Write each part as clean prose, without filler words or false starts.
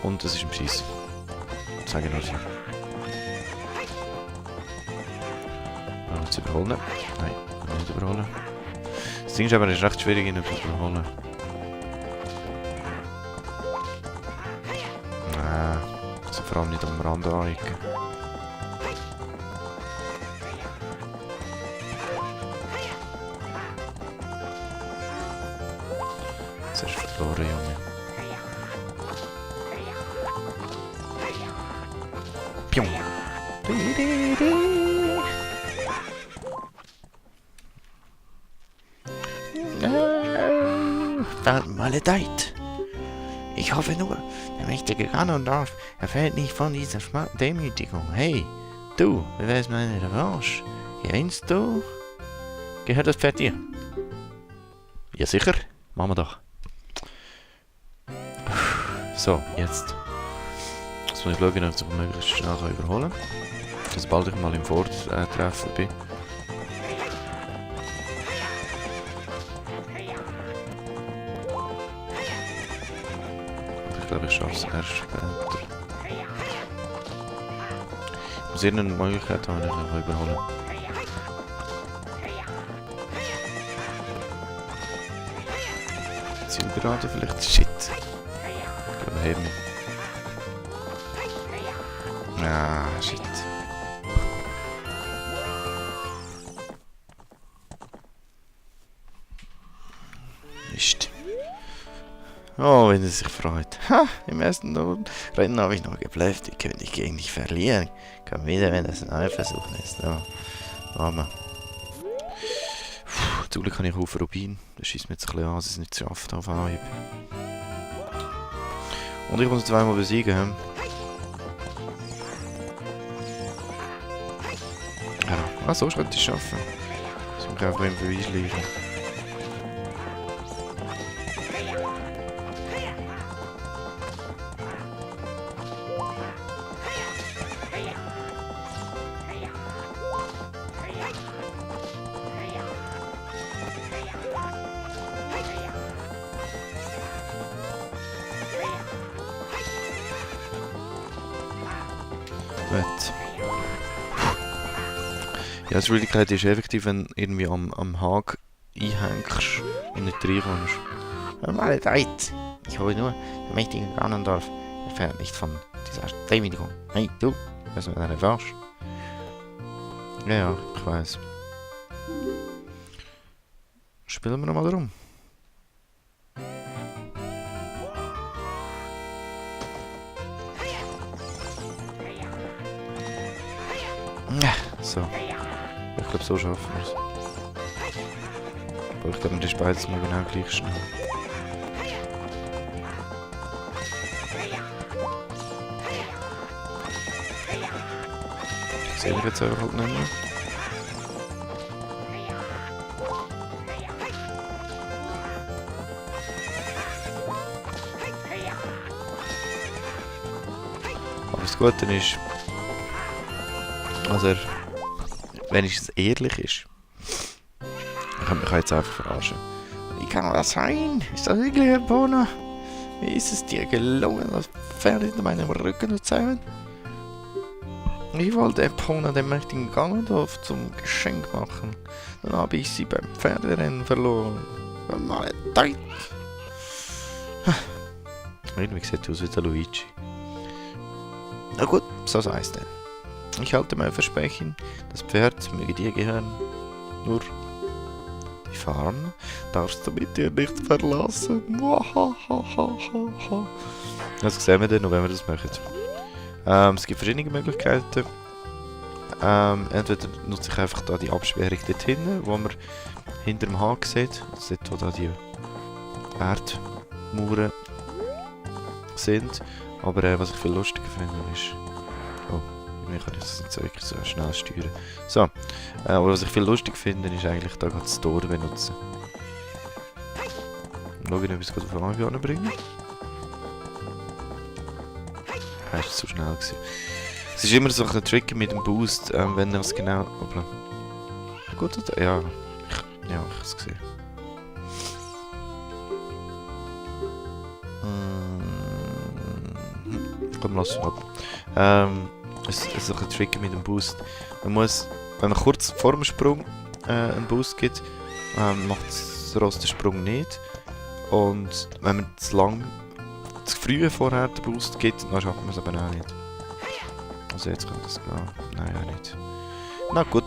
Und es ist im Schießen. Sage ich nur so. Jetzt überholen. Nein, nicht überholen. Das Ding ist aber, es ist recht schwierig, ihn zu überholen. Nein, also vor allem nicht am Rand anecken. Jetzt hast du verloren, Junge. Pium! Maledeit! Ich hoffe nur, der mächtige Ganondorf erfährt nicht von dieser Demütigung. Hey, du, wie wär's mit einer Revanche? Gewinnst du? Gehört das Pferd dir? Ja sicher, machen wir doch. So, jetzt. Jetzt muss ich schauen, ob ich möglichst schnell überholen kann. Sobald ich mal im Vortreffen bin. Ich glaube, ich schaffe es erst später. Ich muss irgendeine Möglichkeit haben, wenn ich überholen kann. Zielgerade vielleicht? Shit. Ich glaube, heben. Ah, shit. Mist. Oh, wenn er sich freut. Ha, im ersten Rennen habe ich noch geblufft. Ich könnte nicht gegen dich verlieren. Komm wieder, wenn das ein neuer Versuch ist. Ja, Mama. Zum Glück habe ich auf Rubin. Das schießt mir jetzt ein bisschen an, dass ich es nicht geschafft habe auf Anhieb. Und ich muss ihn zweimal besiegen. Ja, so könnte ich es schaffen. Das muss ich einfach im Beweis liefern. Gut. Ja, die Schwierigkeit ist effektiv, wenn du irgendwie am Haken einhängst und nicht reinkommst. Maledeit! Ich hoffe nur, der mächtige Ganondorf erfährt nicht von dieser Demütigung. Hey, du, was mit einer Revanche? Ja, ich weiß. Spielen wir nochmal rum. Ja, so. Ich glaube, so schaffen wir es. Aber ich glaube, das ist beides mal genau gleich schnell. Ich sehe mich jetzt einfach halt nicht mehr. Aber das Gute ist, also wenn es ehrlich ist, dann kann mich jetzt einfach verarschen. Wie kann das sein? Ist das wirklich ein Bono? Wie ist es dir gelungen, das Pferd hinter meinem Rücken zu zähmen? Ich wollte Epona dem mächtigen Ganondorf zum Geschenk machen. Dann habe ich sie beim Pferderennen verloren. Maledeit! Irgendwie sieht aus wie der Luigi. Na gut, so sei es denn. Ich halte mein Versprechen, das Pferd möge dir gehören. Nur die Farm darfst du mit dir nicht verlassen. Das sehen wir dann noch, wenn wir das machen. Es gibt verschiedene Möglichkeiten. Entweder nutze ich einfach da die Absperrung dort hinten, wo man hinter dem Haken sieht. Also dort, wo da die Erdmauern sind. Aber was ich viel lustiger finde ist... Oh, ich kann das nicht so wirklich so schnell steuern. So, aber was ich viel lustig finde, ist eigentlich da das Tor benutzen. Schauen, ob ich es gerade auf Anhieb bringen. Das war zu schnell gewesen. Es ist immer so ein Trick mit dem Boost, wenn er es genau... Hoppla. Gut, ja. Ja, ich habe es gesehen. Komm, lass ihn ab. Es ist ein bisschen tricky mit dem Boost. Man muss, wenn man kurz vor dem Sprung einen Boost gibt, macht das Ross den Sprung nicht. Und wenn man zu früh vorher den Boost gibt, dann schafft man es aber auch nicht. Also jetzt könnte es gehen. Nein, auch nicht. Na gut.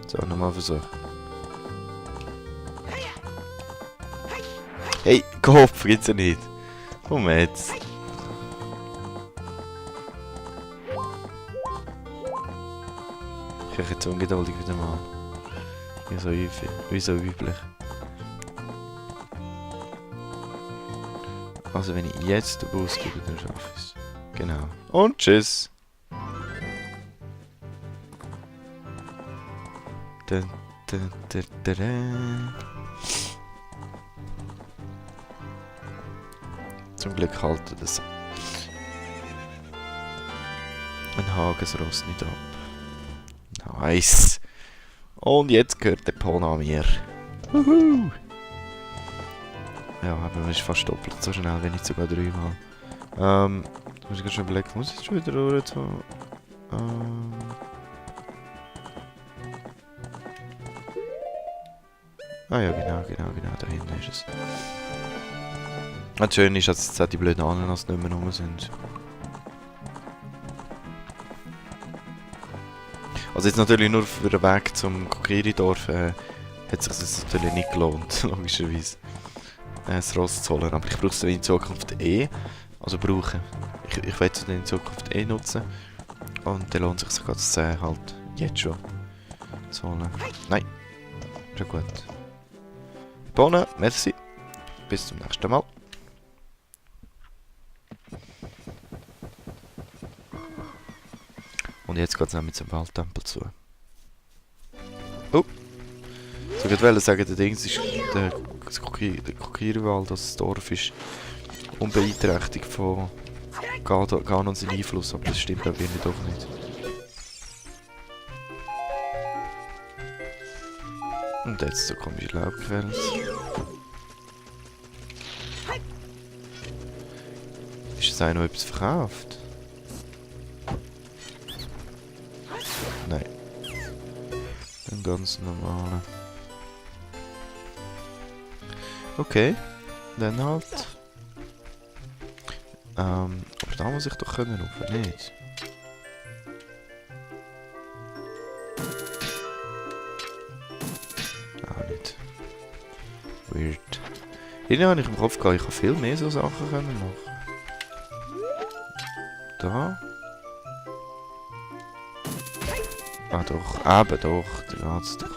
So, nochmal versuchen. Hey, Kopf gibt's ja nicht. Komm jetzt. Ich bin jetzt ungeduldig wieder mal. Wie so üblich. Also wenn ich jetzt den Boost gebe, dann schaffe ich es. Genau. Und tschüss. Dun, dun, dun, dun, dun. Zum Glück halten das ein Hagesross nicht ab. Nice. Und jetzt gehört der Pona mir. Wuhu. Ja, aber man ist fast doppelt so schnell, wenn nicht sogar 3-mal. Da muss ich schon überlegen, muss ich schon wieder rüber zu... Ah ja, genau, da hinten ist es. Das Schöne ist, dass jetzt die blöden Ananas nicht mehr rum sind. Also jetzt natürlich nur für den Weg zum Kokiri-Dorf hat sich das natürlich nicht gelohnt, logischerweise. Das Ross zu holen, aber ich brauche es in Zukunft eh. Also brauchen. Ich werde es in Zukunft eh nutzen. Und dann lohnt es sich das halt jetzt schon zu holen. Nein. Schon gut. Bonne, merci. Bis zum nächsten Mal. Und jetzt geht es nämlich zum Waldtempel zu. Oh! So, ich wollte sagen, der Dings ist der Kokiriwald, das Dorf ist unbeeinträchtigt von Ganon seinen Einfluss, aber das stimmt aber irgendwie doch nicht. Und jetzt so komische Laubquellen. Ist es auch noch etwas verkauft? Nein. Ein ganz normaler. Okay, dann halt. Aber da muss ich doch können rufen, nicht? Auch nicht. Weird. Irgendwie habe ich im Kopf gehabt, ich kann viel mehr so Sachen können machen. Da. Ah doch, eben doch, da geht's doch.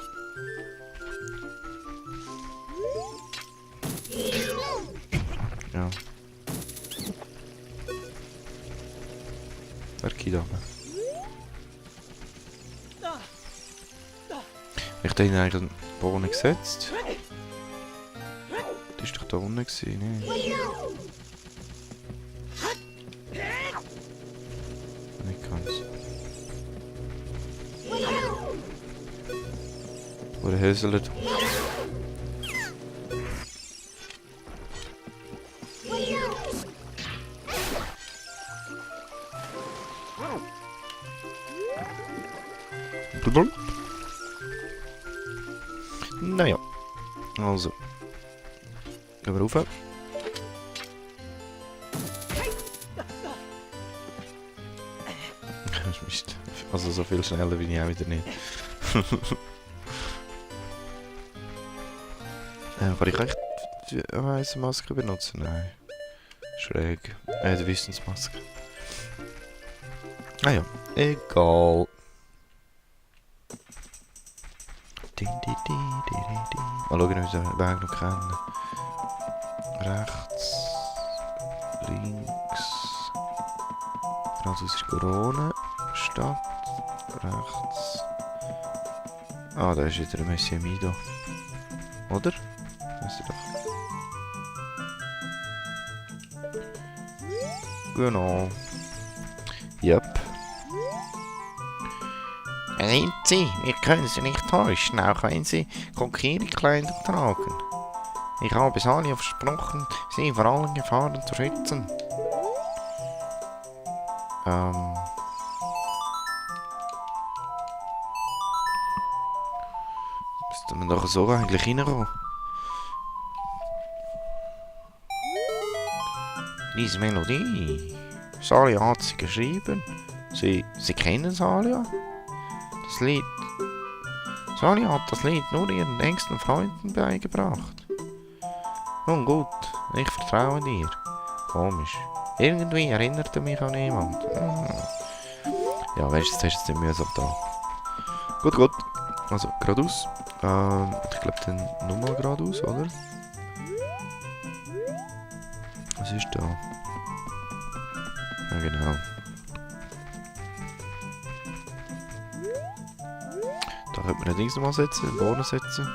Ja. Werke da. Ich habe da eigentlich einen Bohnen gesetzt. Das war doch da unten, ne? Nicht ganz. Oder häselt. Naja, also. Gehen wir rauf. Mist. Also so viel schneller bin ich auch wieder nicht. Kann ich eigentlich die weiße Maske benutzen? Nein. Schräg. Die Wissensmaske. Ah ja, egal. Mal schauen, ob ich den Weg noch kenne. Rechts. Links. Französisch Corona. Stadt. Rechts. Ah, da ist wieder ein Monsieur Mido. Oder? Das ist doch. Genau. Yep. Renzi, wir können Sie nicht täuschen, auch wenn Sie Kokiri-Kleider tragen. Ich habe Salia versprochen, Sie vor allen Gefahren zu schützen. Müssten wir doch so eigentlich reinkommen. Diese Melodie. Salia hat sie geschrieben. Sie kennen Salia? Das Lied. Salia hat das Lied nur ihren engsten Freunden beigebracht. Nun gut, ich vertraue dir. Komisch. Irgendwie erinnert er mich an jemand. Ja, weißt du, jetzt hast du nicht mühsam da. Gut. Also, geradeaus. Ich glaube dann nochmal geradeaus, oder? Was ist da? Ja, genau. Da könnte man ein Ding nochmal setzen, einen Boden setzen.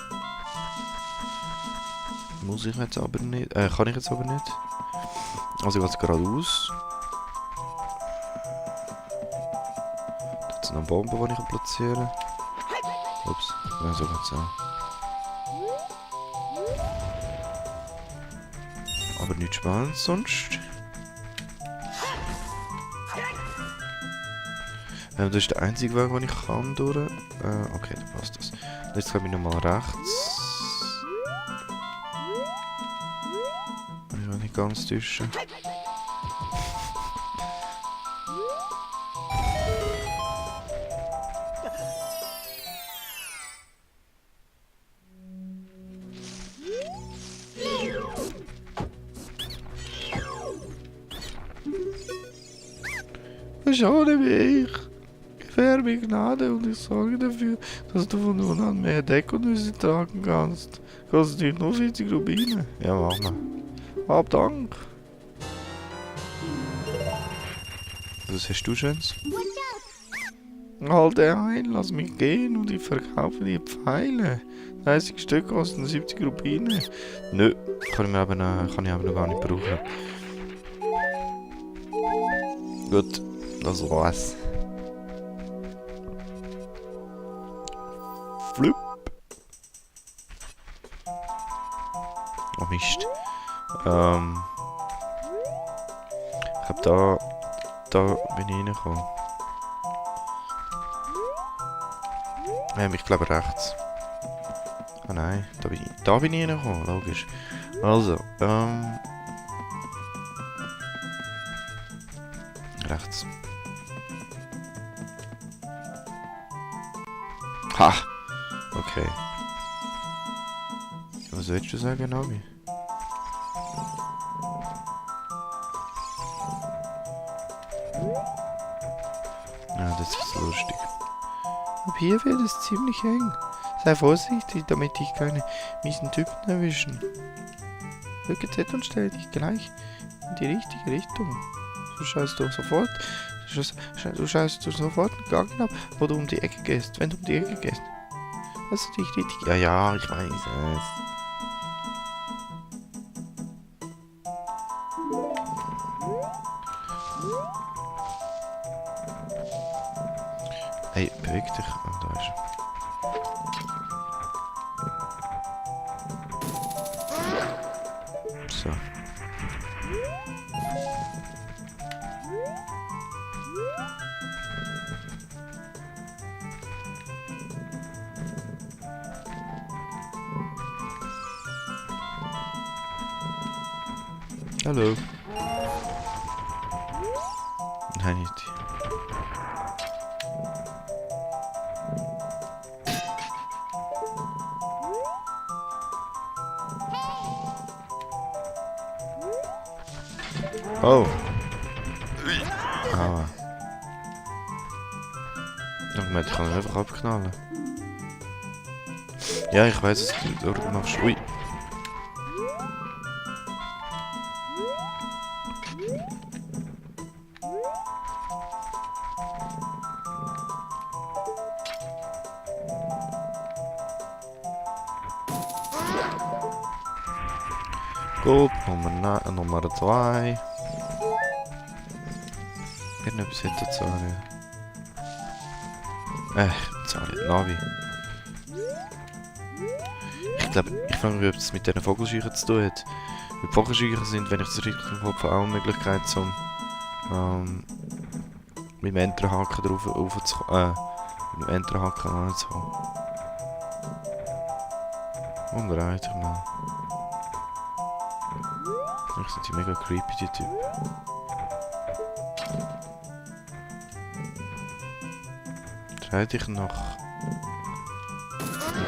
Muss ich jetzt aber nicht. Kann ich jetzt aber nicht. Also ich gehe geradeaus. Da ist noch eine Bombe, die ich platzieren kann. Ups, ja, so geht's auch. Aber nichts Spannendes sonst. Das ist der einzige Weg, den ich kann durch. Okay, dann passt das. Jetzt komme ich nochmal rechts. Ich will nicht ganz täuschen. Schade mich. Gewähr mir Gnade und ich sorge dafür, dass du von nun an mehr Deckonnüsse tragen kannst. Kostet dich nur 40 Rubine. Ja, mach mal. Hab Dank. Was hast du Schönes? Halte ein, lass mich gehen und ich verkaufe dir Pfeile. 30 Stück kosten 70 Rubine. Nö, kann ich aber noch gar nicht brauchen. Gut, das war's. Flip. Oh Mist. Ich hab da bin ich reingekommen. Ich glaube rechts. Ah nein, da bin ich reingekommen, logisch. Also, rechts. Ha! Okay. Was willst du sagen, Navi? Ja, das ist lustig. Ab hier wird es ziemlich eng. Sei vorsichtig, damit dich keine miesen Typen erwischen. Drücke Z und stell dich gleich in die richtige Richtung. Du schaust sofort Gang ab, wo du um die Ecke gehst. Wenn du um die Ecke gehst. Hast du dich richtig... Ja, ich weiß es. Hey, beweg dich. Oh, da ist er. So. Hallo. Nein, nicht. Oh. Aua. Ich kann ihn einfach abknallen. Ja, ich weiß, dass du dort machst. Ui. Gut, Nummer 2. Irgendetwas hätte zu sagen. Sorry, Navi. Ich glaube, ich frage mich, ob es mit diesen Vogelscheuchen zu tun hat. Weil die Vogelscheuchen sind, wenn ich das richtig im Kopf habe, auch eine Möglichkeit, mit dem Enterhaken drauf raufzukommen. Mit dem Enterhaken anzukommen. Und reite mal. Ich sind die mega creepy, die Typen. Dreh dich nach...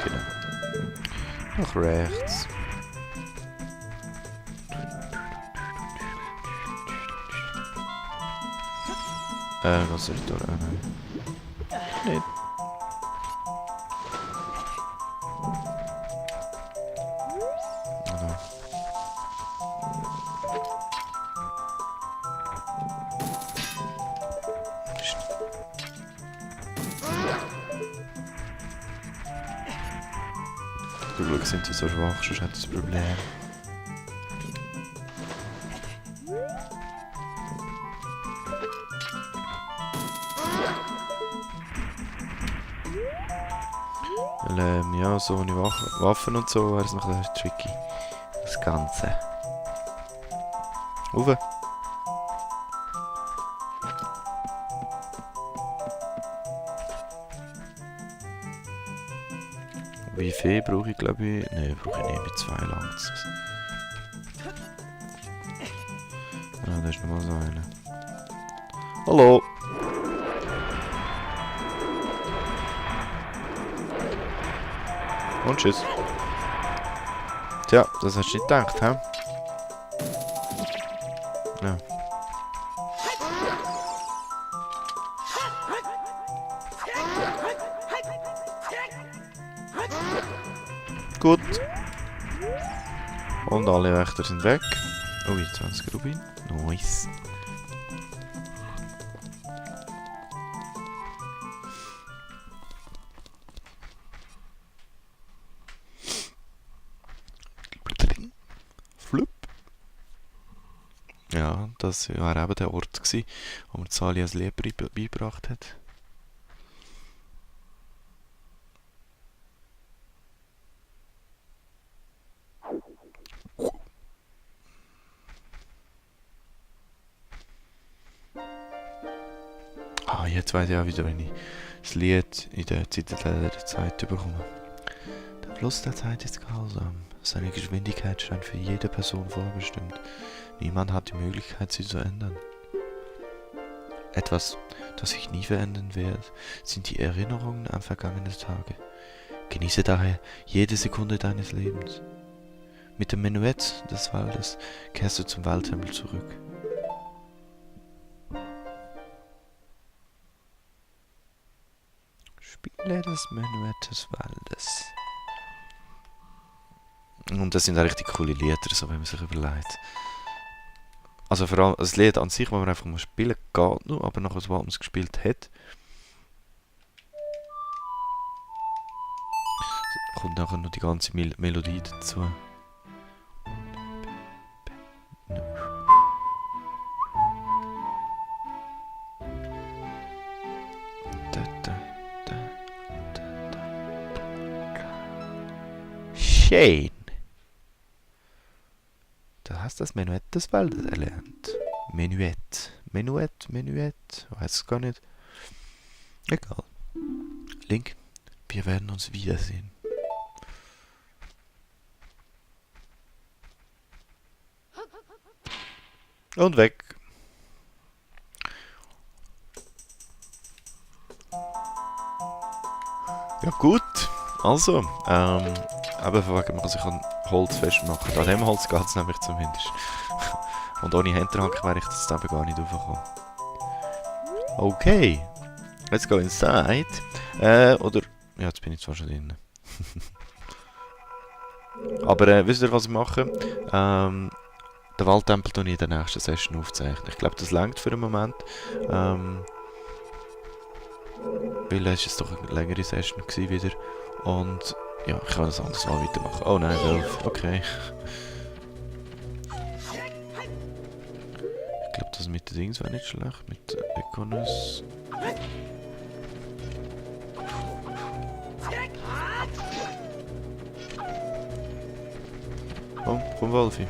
Genau. Nach rechts. Was soll ich da? Nein. Nicht. Oder. Zum Glück sind die so schwach, sonst hat das Problem. Weil, ja, so ohne Waffen und so wäre es noch ein bisschen tricky. Das Ganze. Uwe. Wie viel brauche ich, glaube ich? Nein, brauche ich nicht. Mit 2 langt es. Ah, da ist noch mal so einer. Hallo! Und tschüss. Tja, das hast du nicht gedacht, hä? Ja. Gut. Und alle Wächter sind weg. Oh, 20 Rubin. Nice. Flup. Ja, das war eben der Ort gewesen, wo mir Sali als Lied beigebracht hat. Ah, jetzt weiß ich auch wieder, wenn ich das Lied in der Zitadelle der Zeit bekomme. Der Fluss der Zeit ist grausam. Seine Geschwindigkeit scheint für jede Person vorbestimmt. Niemand hat die Möglichkeit, sie zu ändern. Etwas, das sich nie verändern wird, sind die Erinnerungen an vergangene Tage. Genieße daher jede Sekunde deines Lebens. Mit dem Menuett des Waldes kehrst du zum Waldtempel zurück. Spiele das Menuett des Waldes. Und das sind auch richtig coole Lieder, so wenn man sich überlegt. Also vor allem das Lied an sich, wo man einfach mal spielen geht noch, aber nachher, sobald man es gespielt hat, kommt nachher noch die ganze Melodie dazu. Shane. Du hast das Menuett des Waldes erlernt. Menuett. Weiß es gar nicht. Egal. Link, wir werden uns wiedersehen. Und weg. Ja gut. Also, aber man kann sich an Holz festmachen. An dem Holz geht es nämlich zumindest. Und ohne Hinterhaken wäre ich das eben gar nicht raufgekommen. Okay. Let's go inside. Oder... Ja, jetzt bin ich zwar schon drin. Aber wisst ihr, was ich mache? Den Waldtempel tue ich in der nächsten Session aufzeichnen. Ich glaube, das reicht für einen Moment. Weil es ist doch eine längere Session gewesen wieder. Und... Ja, ich kann das anders mal weitermachen. Oh nein, 11. Okay. Ich glaube, das mit den Dings wäre nicht schlecht. Mit Econos. Komm Wolfi.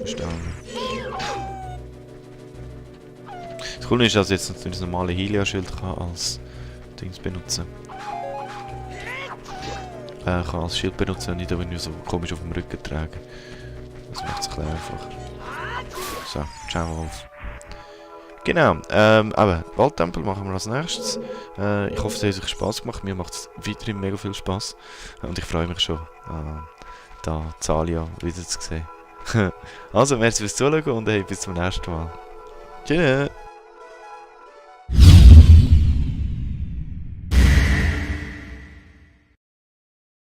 Verstanden. Das Coole ist, dass ich jetzt natürlich das normale Helia-Schild als Dings benutzen kann. Kann als Schild benutzen und nicht irgendwie so komisch auf dem Rücken tragen. Das macht es ein bisschen einfacher. So, ciao Wolf. Genau, aber Waldtempel machen wir als nächstes. Ich hoffe, es hat euch Spass gemacht. Mir macht es weiterhin mega viel Spass. Und ich freue mich schon, da Zalia wieder zu sehen. Also, merci fürs Zuschauen und hey, bis zum nächsten Mal. Tschüss!